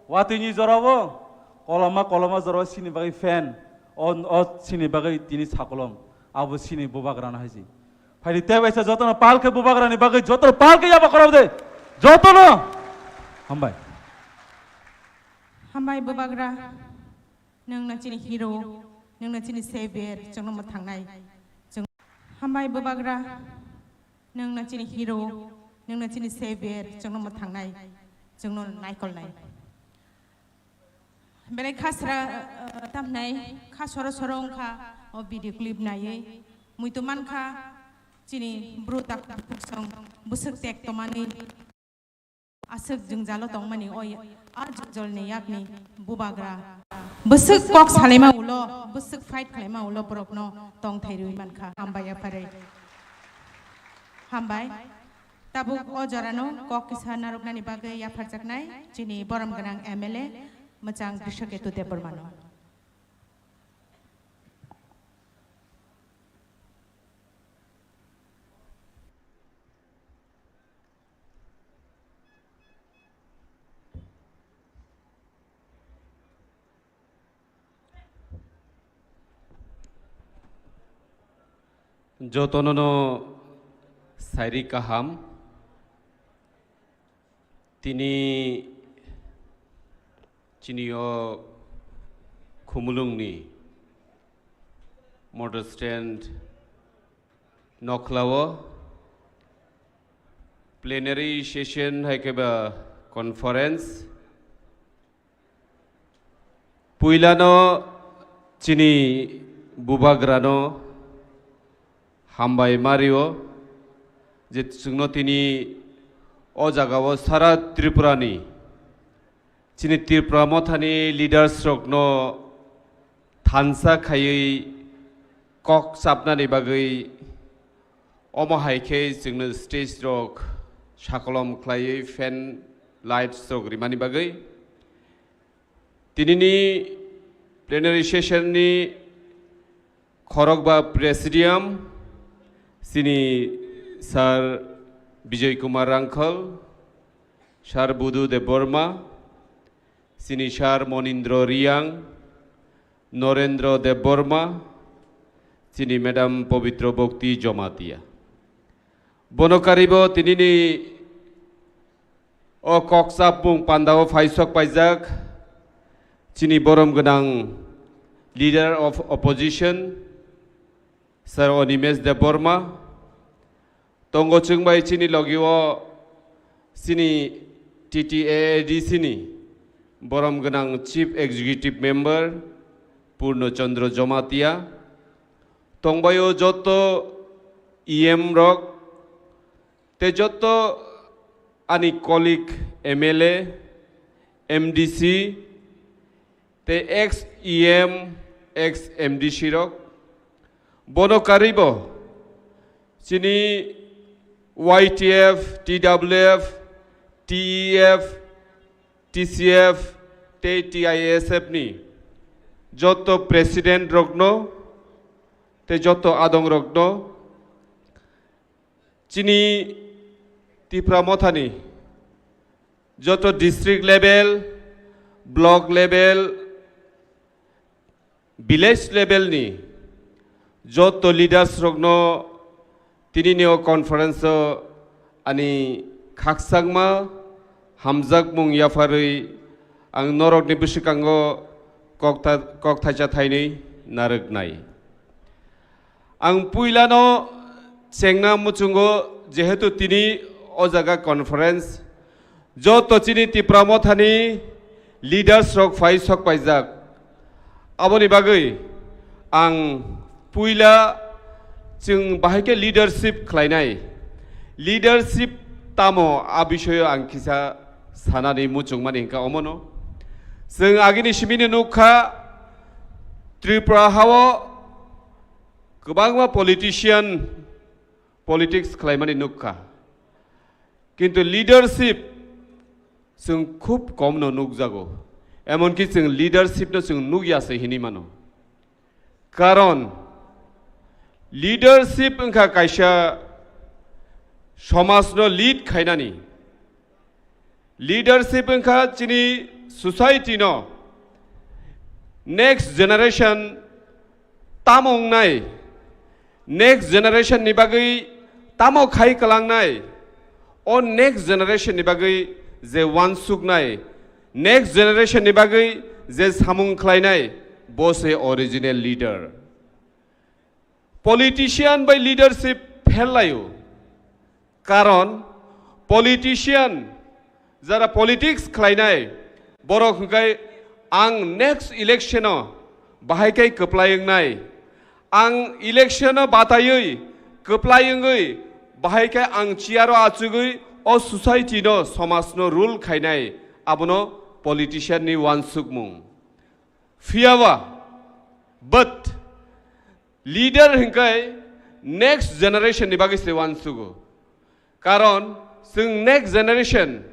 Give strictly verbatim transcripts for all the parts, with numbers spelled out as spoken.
Watwi ni jorao koloma koloma jorao sini bagwi fan, o, o sini bagwi tini sakolom, abo sini bubagrano haisi. Phaidi tei waisa jotono pal khe bubagrani bagwi jotono pal khe yaba khorok de. Jotono. Hambai. Hambai bubagra, nwng no chini hero, nwng no chini savior, chwngno mwthangnai. Chwng-, hambai bubagra, nwng no chini hero, nwng no chini savior, chwngno mwthangnai, chwngno naikolnai. Belai khasra, uh, tamhnai, kha soro soro wngkha o video clip naiwi. Muitu mankha chini bru tak bukhuk song bwswk tek tomani aswk jwngjalo tongmani o ya-, a jwngjal ni yakni bubagra. Bwswk kok salaima ulo, bwswk fight khalaima ulo borokno tongthai rwi mankha. Hambai yapharwi. Hambai. Tabuk o jorano kok kisa narwknani bagwi yapharjaknai chini borom gwnang M L A mwchang Krishaketu Debbarmano. Jotono no sairi kaham. Tini chini o Khumulwng ni motor stand nokhlao plenary session hai khe ba conference. Puilano chini bubagrano hambai mario je chwngno tini o jagao sara Tripurani chini Tripura mothani leaders rokno thansa khaiwi kok chapnani bagwi omo hai khe chwngno stage rok sakolom khlaiwi fan lights rok rimani bagwi. Tinini plenary session ni khorokba presidium, chini Sir Bijoy Kumar Rangkhal, Sir Budu Debbarma, chini Sir Monindra Reang, Norendra Debbarma, chini Madam Pabitra Bhakti Jamatia. Bono karibo tinini o kok chapmung pandao phaisok paijak chini borom gwnang Leader of Opposition, Sir Animesh Debbarma. Tongo chwng bai chini logi o chini T T A A D C ni borom gwnang Chief Executive Member Purno Chandra Jamatia. Tongbaio joto E M rok tei joto ani colleague M L A, M D C tei ex E M, ex M D C rok. Bono karibo chini Y T F, T W F, T E F, T C F tei T I S F ni joto president rokno tei joto adong rokno chini Tipra mothani joto district level, block level, village level ni joto leaders rokno tinini o conference o ani khakchangma hamjakmung yapharwi ang norokni bwswkango kok tha-, kok thaisa thainwi narwknai. Ang puilano chengna muchungo, jehetu tini o jaga conference, joto chini Tipra mothani leaders rok phai sok paijak. Aboni bagwi ang puila chwng bahai khe leadership khlainai. Leadership tamo a bisoyo ang kisa sanani muchungmani hwnkha omono. Chwng agini simino nukha Tripura hao kwbangma politician politics khlaimani nukha. Kintu leadership chwng khub komno nukjago. Emonki chwng leadership no chwng nukya se hinwi mano. Karon leadership wngkha kaisa somajno lead khainani. Leadership wngkha chini society no next generation tamo wngnai, next generation ni bagwi tamo khai kwlangnai, o next generation ni bagwi je wansuknai, next generation ni bagwi je samung khlainai, bo se original leader. Politician bai leadership pherlaio. Karon politician, jara politics khlainai, borok hwnkhe ang next election o bahai khe kwplai wngnai, ang election o bataiwi kwplai wngwi bahai khe ang chair o achugwi o society no, somaj no rule khainai, abono politician ni wansukmung. Phiyaba, but leader hwnkhe next generation ni bagwi se wansugo. Karon chwng next generation,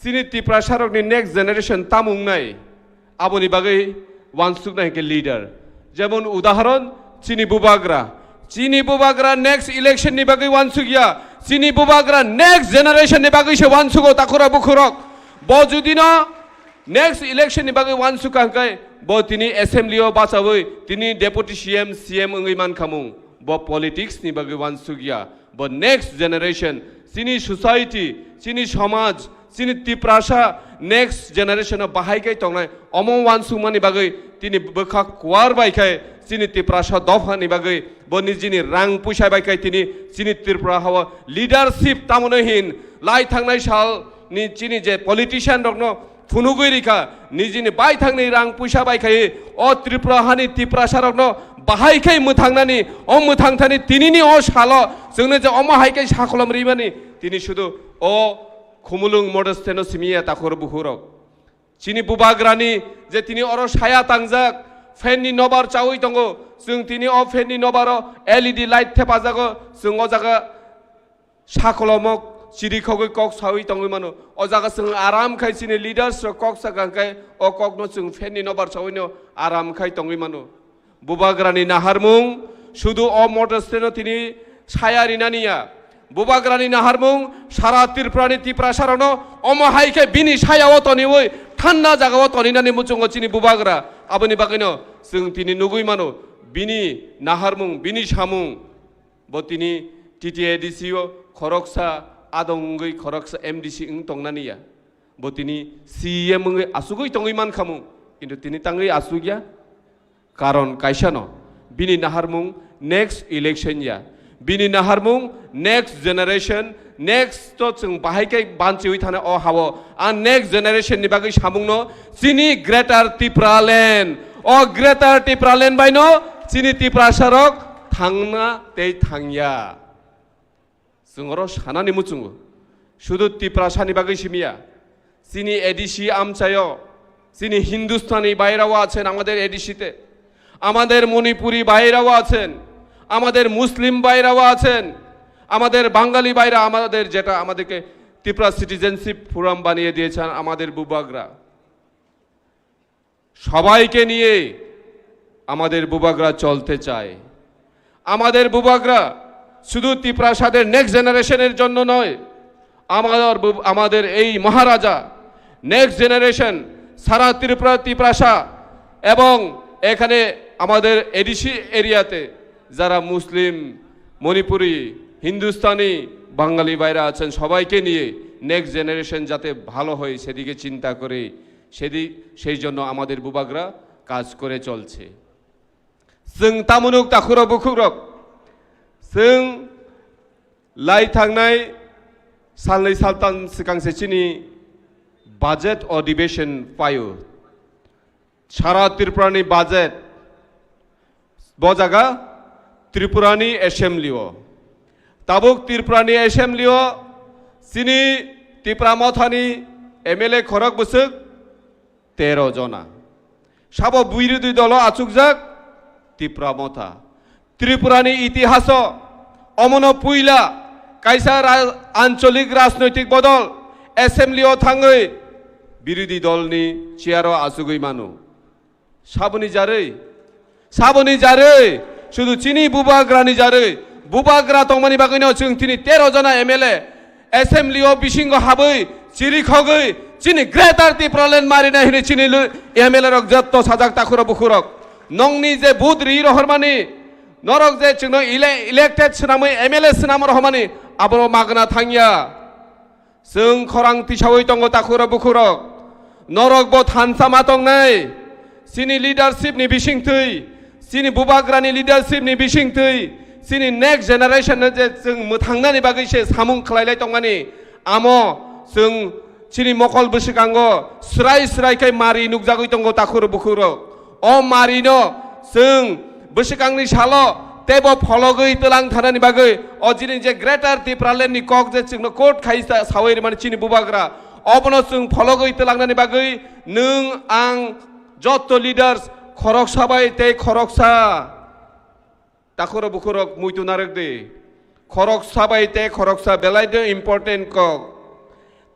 chini Tiprasarokni next generation tamo wngnai, aboni bagwi wansuknai hwnkhe leader. Jemon udahoron, chini bubagra. Chini bubagra next election ni bagwi wansukya. Chini bubagra next generation ni bagwi se wansugo, takhura bukhurok. Bo judino next election ni bagwi wansukha hwnkhe bo tini assembly o bachawi tini deputy C M, C M wngwi mankhamung. Bo politics ni bagwi wansukya. Bo next generation, chini society, chini somaj, chini Tiprasa next generation o bahai khe tongnai. Omo wansukmani bagwi tini bwkha kuar bai khe chini Tiprasa dopha ni bagwi bo nijini rang puisa bai khe tini chini Tripura hao leadership tamoni hin lai thangnai sal ni chini je politician rokno phunugwi rikha, nijini baithangni rang puisa bai khai o Tripura hani Tiprasa rokno bahai khai mwthangnani, o mwthangthani tinini o salo chwngno je omo hai khai sakholom rimani, tini sudu o Khumulwng Model Stand-o simi ya takhur bukhurok. Chini bubagrani je tini oro saya tangjak, fan ni nobar chawi tongo, chwng tini o fan ni nobaro L E D light thepajago, chwng o jaga sakholomok chirikhogwi kok sawi tongwi mano. O jaga chwng aram khai chini leaders rok kok sakha hwnkhe o kokno chwng fan ni nobar chawino aram khai tongwi mano. Bubagrani naharmung sudu o Model Stand-o tini saya rinani ya. Bubagrani naharmung sara Tripurani Tiprasarokno omo hai khe bini sayao toniwi thanda jagao toninani muchungo chini bubagra. Aboni bagwino chwng tini nugwi mano bini naharmung, bini samung. Bo tini T T A D C o khoroksa adong wngwi khoroksa M D C wng tongnani ya. Bo tini C E M wngwi asugwi tongwi mankhamung, kintu tini tangwi asugya. Karon kaisa no, bini naharmung next election ya. Bini naharmung next generation, next to chwng bahai khe banchiwi thana o hao. A next generation ni bagwi samungno chini Greater Tipraland. O Greater Tipraland bai no chini Tiprasarok thangna tei thangya. Chwng oro sanani muchungo. Sudu Tiprasani bagwi simiya. Chini A D C amchayo. Chini Hindustani bairao achen amader A D C te. Amader Manipuri bairao achen. Amader Muslim bairao achen. Amader Bangali baira, amader jeta amaderke Tipra Citizenship Forum baniye diyechen amader bubagra. সবাইকে নিয়ে আমাদের বুবাগ্রা চলতে চায়। আমাদের বুবাগ্রা শুধু তিপ্রাসাদের নেক্সট জেনারেশনের জন্য নয়, আমাদের বুব-, আমাদের এই মহারাজা নেক্সট জেনারেশন সারা ত্রিপুরা, তিপ্রাসা এবং এখানে আমাদের এডিসি এরিয়াতে যারা মুসলিম, মণিপুরি, হিন্দুস্তানি, বাঙালি ভাইরা আছেন, সবাইকে নিয়ে নেক্সট জেনারেশন যাতে ভালো হয় সেদিকে চিন্তা করে সেদি-, সেই জন্য আমাদের বুবাগ্রা কাজ করে চলছে। Chwng tamunuk takhurok bukhukrok, chwng lai thangnai salnwi saltan swkang se chini budget odhibeshon paio. Sara Tripurani budget bo jaga Tripurani assembly o. Tabuk Tripurani assembly o chini Tipra Mothani M L A khorok bwswk tero jona. Sabo birodhi dolo achukjak Tipra Motha. Tripurani itihaso omono puila kaisa ra-, ancholik rajnoitik bodol assembly o thangwi birodhi dolni chair o achugwi mano. Saboni jarwi, saboni jarwi, sudu chini bubagrani jarwi, bubagra tongmani bagwino chwng tini tero jona M L A assembly o bisingo habwi chirikhogwi Chini Greater Tipraland marinai hwnwi chini lu-, M L A rok jotto sajak takhurok bukhurok. Nongni je vote ri rohormani, norok je chwngno ele-, elected swnamwi M L A swnam rohormani, abo magna thangya. Chwng khorang tisawi tongo takhurok bukhurok. Norok bo thansa ma tongnai. Chini leadership ni bisingtwi, chini bubagrani leadership ni bisingtwi, chini next generation no je chwng mwthangnani bagwi se samung khlailai tongmani, amo chwng chini mokol bwswkango srai srai khe mari nukjagwi tongo takhurok bukhurok. O mari no chwng bwswkangni salo teibo phologwi twlang thanani bagwi o jini je Greater Tipraland ni kok je chwngno quote khai sa-, sawi rimani chini bubagra, obono chwng phologwi twlangnani bagwi nwng ang jotto leaders khoroksa bai tei khoroksa takhurok bukhurok muitu narwk di. Khoroksa bai tei khoroksa belai de important kok.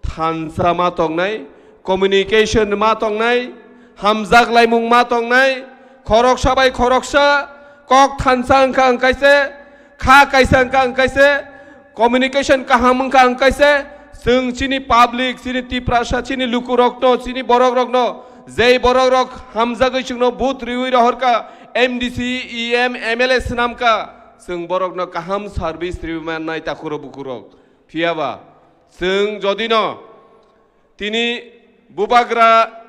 Thansa ma tongnai, communication ma tongnai, hamjak laimung ma tongnai, khoroksa bai khoroksa kok thansa wngkha wngkaise, kha kaisa wngkha wngkaise, communication kaham wngkha wngkaise, chwng chini public, chini Tiprasa, chini lukurokno, chini borokrokno, jei borokrok hamjagwi chwngno vote riwi rohorkha, M D C, E M, M L A swnamkha, chwng borokno kaham service riwi mannai takhurok bukhurok. Phiyaba chwng jodino tini bubagra